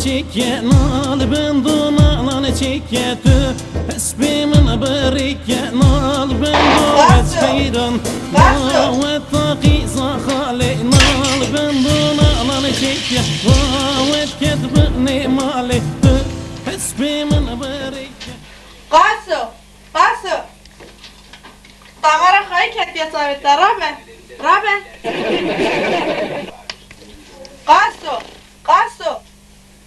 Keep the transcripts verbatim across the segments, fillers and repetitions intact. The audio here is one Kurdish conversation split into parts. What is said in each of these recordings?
Çêke nal bin do nalan çêke tu, hespê min birêke nal bin do. Basu. Heyran. Basu. Dawet taqî zaxalê nal bin do nalan çêke, dawet ket binê malê tu, hespê min birêke. Qaso, Qaso. Tamara xwe ketiye çavê te, rabe, rabe. Qaso, Qaso.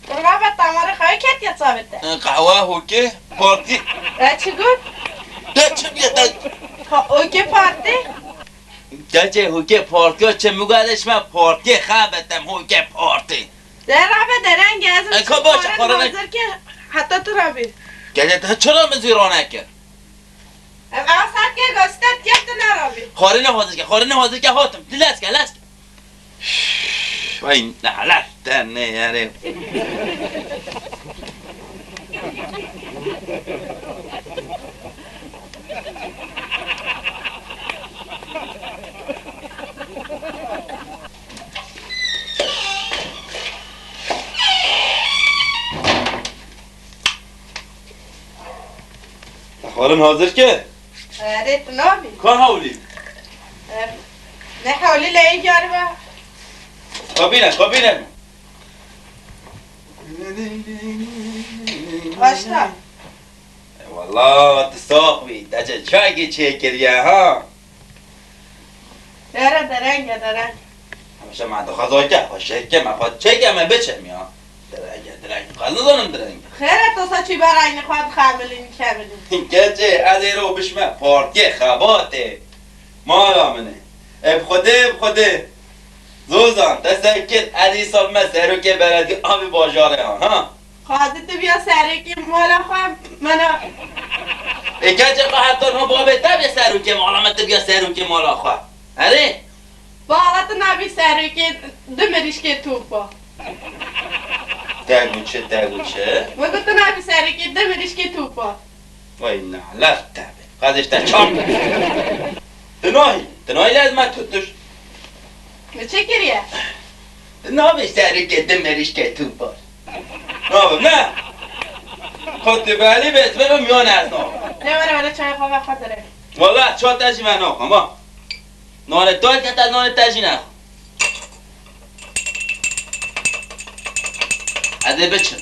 Rabe, tamara xwe ketiye çavê te. Qehwe, hokê, partî. E, çi got? Te çi bîye te? Ha, hokê partî. Keçê hokê partî, çi mugadê şime partî, xebet em hokê partî. De rabe dereng ez. E, ka baş, xwarin hazir ke heta tu rabî. Gele te çira min zî ranekir? Em ew saet ke gostet ke tu nerabî. Xwarin hazir ke, xwarin hazir ke hatim. Di lez ke, lez ke. Vay, ne halar, te ne yare. Xwarin hazir ke? Erê, tu nabî. Ka hewlî? Em, ne hewlî leyê gariba. Kabîne, kabîne. Başla. E, wala, tu sax bî. Te çi çayekî çêkiriye, ha? Ere dereng e, dereng. Hemşe me dixwaza ke, xwe şêke me, xwe çêke me biçim ya. Dereng e, dereng. Xwe nizanim dereng. Xêre to saçî berayne xwe dixemilîn, kemilîn. Keçê, ez ê ro bişme partiyê xebatê. Mala min e. E, bi Xwedê, bi Xwedê. Zozan, te ser kir, ez îsal me serokê beledî avî bajarê an, ha? Xwedê tu biya serokê mala xwe, mena. Ê, keçê xwe heta niha babê te bê serokê mala me, tu biya serokê mala xwe. Erê? Bala tu nabî serokê du mirîşkê topa. Te got çi, te got çi? Min got tu nabî serokê du mirîşkê topa. Vay nalet te be. Qazê ji te çap. Tu nahî, tu nahî lez me tutuş. Ne çi kiriye? Tu nabê serokê du mirîşkê topa. Nabim, ne? Xwe tu belî bê, ez bibim yan ez nabim. Ne were were çaya xwe ve xwe dirê. Wala, çay te jî me naxwim, ha. Nanê to kete, nanê te jî nexwim. Ez ê biçim.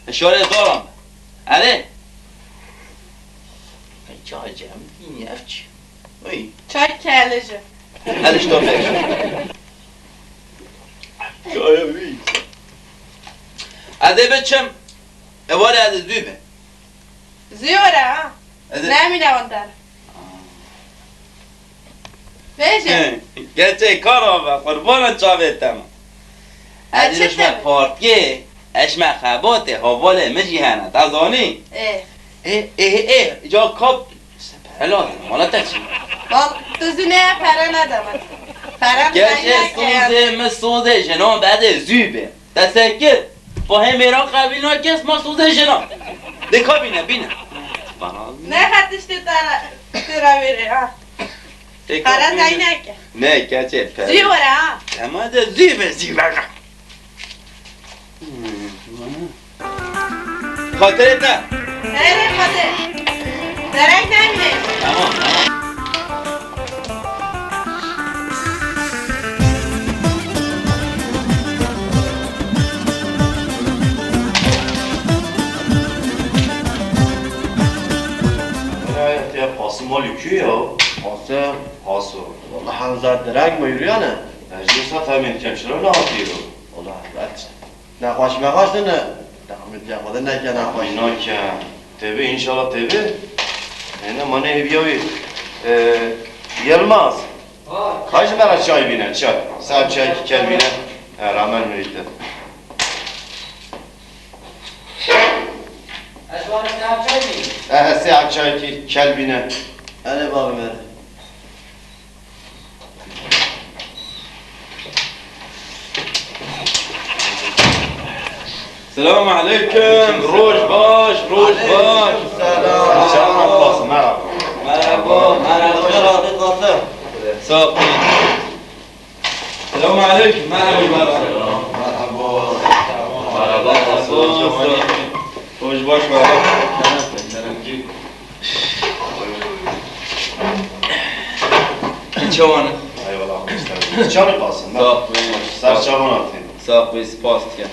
Hişarê zalan be. Erê. Çay cem dîn ev çi? Uy. Çay keliji. Ez işte pêş. Çaya wî. Ez ê biçim. E, were ez ê zû be. Zû were ha. Ez ê Nemîne wan der. Bêje. He, keçê kara be, qurbana çavê te me. Ez ê çi şme partiyê, ez şme xebatê, havalê min jî hene, te zanî? Ê. Ê, ê, ê, ca kap, se pere lazim, mala te çi? Bak, tu zî ne pere nedeme. Pere Keçê sozê min sozê jinan bedê zû be. Te sekir. Fahê mêran qebîl nake, ma sozê jinan. De ka bîne, bîne. Bana Ne hat işte tara, tara vere ha. Tê Para kapî ne? Zayneke. Ne, keçê per. Zî were ha. Ema de zî be, zî be. Xatirê te. Here xatir. Derek neyne. Tamam, tamam. Te Qasim Alî kî ya? Qasim. Qasim. Wala hemza direk me yürüyene. Ez jî wisa temîn dikem, çira nehatiye? Wala evet. Nexweş mexweş dine. Tahmin diye xwe de neke nexweş. Nake. Tevî, înşallah tevî. Ene mane hêviya wî. E, Yilmaz. Hay. Hay ji me re çay bîne, çay. Seheb çayekî kel bîne. E, ramen mirî te. Ez ji wan re seheb çay bîne. E, e, seheb çayekî kel bîne. Erê bavê me. Selamun aleykum. Roj baş, roj baş. Aleyküm selam. Merhaba. Merhaba, merhaba. Hoş geldin Qasim. Sağ ol. Selamun aleykum. Merhaba, merhaba. Merhaba. Roj baş be. Keremcî. Çawan e? Eyvallah, hoş geldin. Çawa basin? Sağ ol. Ser çavan atayım. Sağ ol, spas dikim.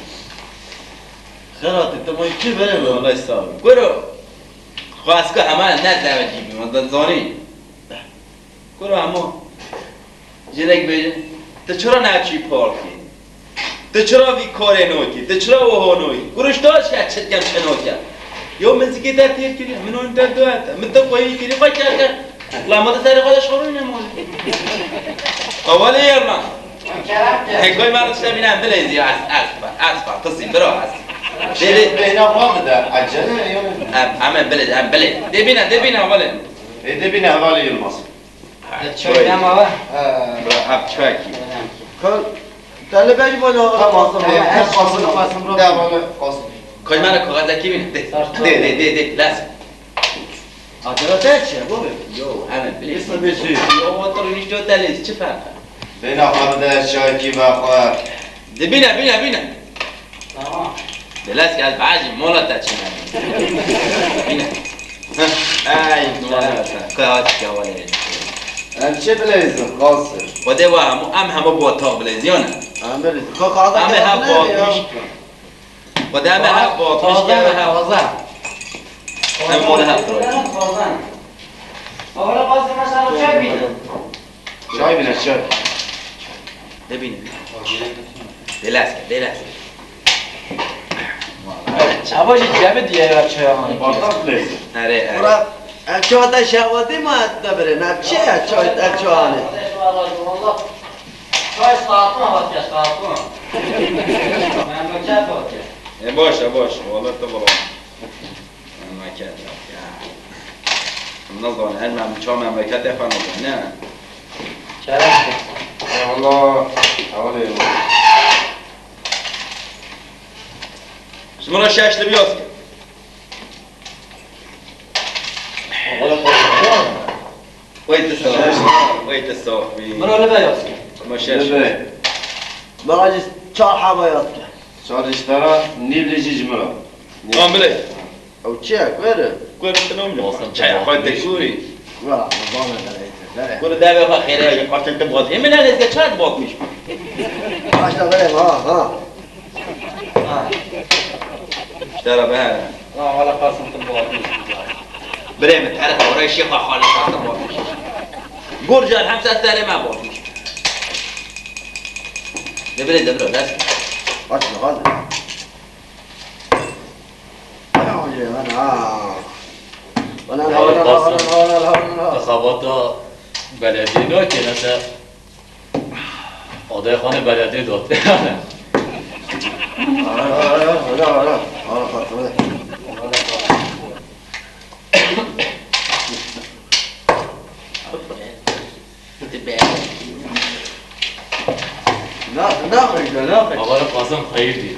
Xêr hatî, tu may kî verê mi? Wallahî sağ ol. Goro. Xwe ez ku hema ne zewecî bîm, ez zanî. Goro hema. Jêrek bêje, tu çira neçî parkê? Tu çira vî karê nakî? Tu çira wiha nakî? Goro ji te çi çi dikem çi nakem? Yo min zikê te têr kiriye, min on te duet, min te xweyî kiriye, xwe kerde. La ma tu serê xwe de şorî ne mali. Awalê ye lan. Hekay me rişte bîne em bilêzî, ez, ez, ez, ez, qisî, bira, ez. Dê, dê. Bêhna xwe bide, ecele ye, yo ne? Em, em, em bilê, em bilê. Dê bîne, dê bîne, awalê. Ê, dê bîne, hevalê Yilmaz. Çay dema ve. He. Bira, hep çay ki. Kal, te li bej bana. Tamam, tamam. Hep basın, basın, bro. Devamlı basın. Koymana kaxezekî bîne. De, de, de, de, de, lazim. Acele te çi, bu mu? Yo, hemen bileyim. Ismı Bezir. Yo, otur, hiç de otel, çi fark var? Bêhna xwe bide, çayekî vexwe. De bîne, bîne, bîne. Tamam. De lez gel, bacım, mola te çine. Bîne. Heh, ay, mola te. Kaya çıkıyor, vale. Em çi bileyizin, Qasım? Xwedê we hemû, em hemû botaq bileyiziyane. Em bileyizin. Ka, ka, Em ê hep botmîş. Xwedê em ê hep botmîş, em ê hep. Taze. Em mola hep. Taze. Oğlum, bazı mesela çay mıydı? Çay bîne, çay. De bîne. Dê lez ke, dê lez ke. Ama jî cemid ye ya çay ama. Bardak bile. Erê, erê. Ura, ev çay te şehwatî ma et de birin. Ev çi ye çay, ev çay anî? Çay saatına bak ya, saatına. Memleket bak ya. E, baş e, baş. Vallahi te bala. Memleket ya. Em nazanin, her mem-, çawa memleketê xwe nazanin, ne? Kerem. Eyvallah. Sağ ol, eyvallah. Ji min re şeş li biyaz kir. Wey tu sof. Wey tu sof. Min re li biyaz kir. Ma şeş. Li biyaz. Ma çar heba yaz kir. Çar iştara, nîv lê jî ji min re. Tamam, bilê. Ew çi ye? Ku ere? Ku ere, tu nom ne? Olsun, çay, tamam. Xwe te kûrî. Wa, bana da ete, da. Ku ere, deve xwe xêre, ya, qaşın te bot. Ê, min ne lezge çay botmiş. Başla, bere, ha, ha. Ha. İşte ara be. Ha, wala qaşın te botmiş. Bire mi, tere, oraya şey, ha, hali qaşın botmiş. Gurcan, hem ses tere mi botmiş. De bire, de bire, ders. Aç, hadi. Te xebata belediyê nake, ne te adayxanê belediyê dot. Naxwe, naxwe. Hevala Qazan xeyir dî.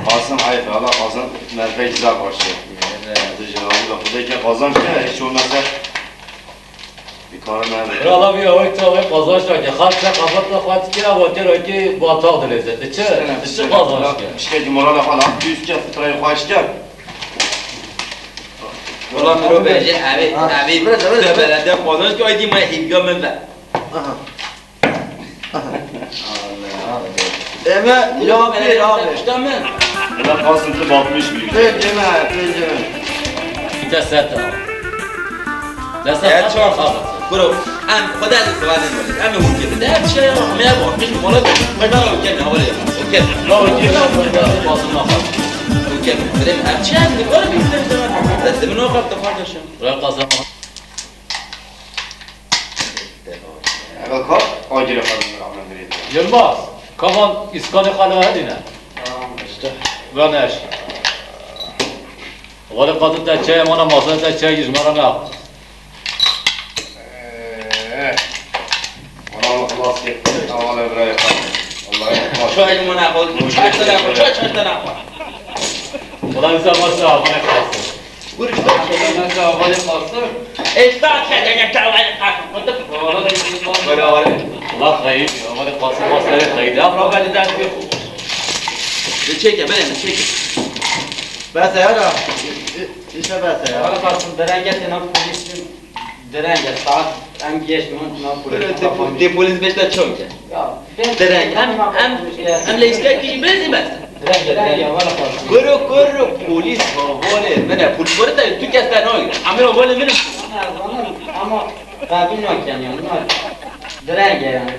Qazan ayıp, hala Qazan merve güzel başlıyor. Evet. Dışarı da bu da ki Qazan ki hiç olmazsa bir karın nerede? Krala bir yavay tavay Qazan şake. Xalça kafatla xatikira vakir ki batav dileze. Diçi, diçi Qazan şake. İşte ki moral falan düz ki fitrayı hoş gel. Wala mirov bêje, evê, evê, tu belediye qazanç ki, aydî ma hêviya min ve. Aha. Eme, ya bir abi. Pişta min. Wala Qasım tu batmış bir. Pênceme, pênceme. Te seta. Te seta. Ya çar. Bro, em xweda li ziwanê min. Em ê hûn kevin. Em çi ya, me ya bak, min mola, me ya bak, kevin, hawale ya. Okey. Ya, okey. Fazla bak. Okey. Bire, em çi ya, bak, bire, bire. Destê min o kaptı kardeşim. Bırak kazan. Evet, kalk. Acele kalın, rahmetli. Yılmaz, kavan iskanı kala hadi ne? Tamam, işte. Ganeş. Wale qadın te çay, mana masaya te çay, ji me re ne? Ee, Allah'ım ihlas et. Allah'a emanet ol. Allah'a emanet ol. Çay limona koy. Çay tane koy. Çay, çay tane koy. Ulan insan varsa abone kalsın. Görüşürüz. Mesela abone kalsın. Esnaf kendine çay kalsın. Böyle var. Allah hayır. Abone Basın basın, evet, haydi. Afra, ben de dersi yok. Ne çeke, ben de çeke. Bes ya da. İşte bes ya. Ara kalsın, derenge tena polisin, derenge saat, em geç mi, tena polisin. Böyle de, de polis beşte çok ya. Ya, ben Derenge, hem, hem, hem leşte ki, ben de bes. Derenge, derenge, ara kalsın. Kuru, kuru, polis, havale, mene, polis, böyle de Türkiye sen oyun. Amir havale, mene. Ama, ama, kabin yok yani, onlar derenge yani.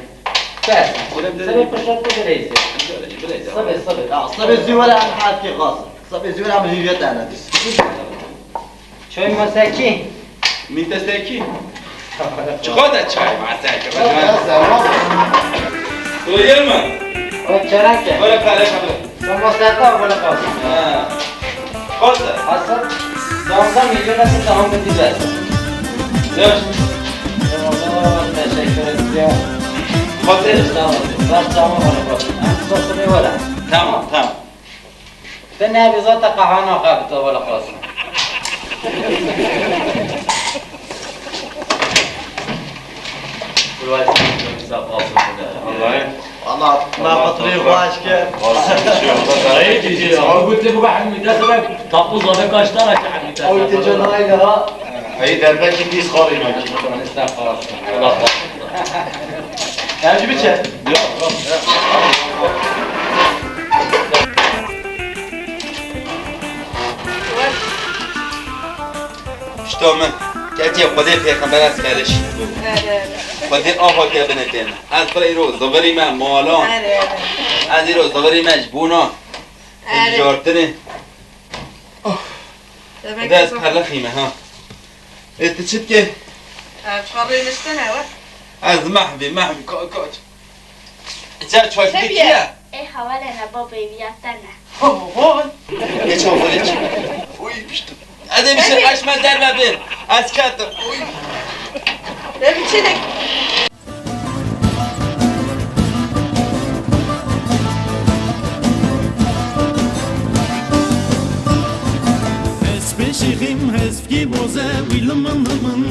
Bes. Sibê pişt re tu birêzî. Sibê, sibê. Ya, sibê zî were em hatî xas. Sibê zî were em jî jê tane. Çay masakî. Mîtestekî. Çiqas e çay masakî? Ya, servan. Doyur mu? O çerek e. Böyle pere kabul. Sen masakta böyle kalsın. Ha. Kaç e? Hasan, danza milyon nasıl tamam mı diye. Dört. Eyvallah, teşekkür ederim. Fatih. Sağ ol. Sağ ol, sağ ol. Tamam, tamam. Ben ne yapayım, zaten kahana kapita, böyle kalsın. Vallahi. Allah, me xatirê xwe eşkir. Hayır, diyeceğiz. Ama bu tip bu hem bir de tatlı zaten kaç tane ki hem bir de. Ew tê cenayê ha. Ey derbekî pîs xalî nakî. Estağfurullah. Allah Allah. Em jî biçe. Yok, yok. Pişta min, ketiye Xwedê pêxember ez keliş. Erê, erê. Xwedê ava ke binetên. Ez pir îro zivirî me malan. Erê, erê. Ez îro zivirî me ji bona. Erê. Bijartinê. Demek Dest ki perlexî me ha. Ê tu çi dikê? Ev çarê niştene we. Ez mehvî, mehvî, ka-, kaç. Çe çay Çebiye. Dikiye? Ê hawale ne babê viya te ne. Ho, ho. Ne çawa ne çi? Oy, piştim. Edê bir şey açma derme bir. Ez kattım. Oy. Ne biçilik? Ez pêşîxîm hezkî boze wî limin limin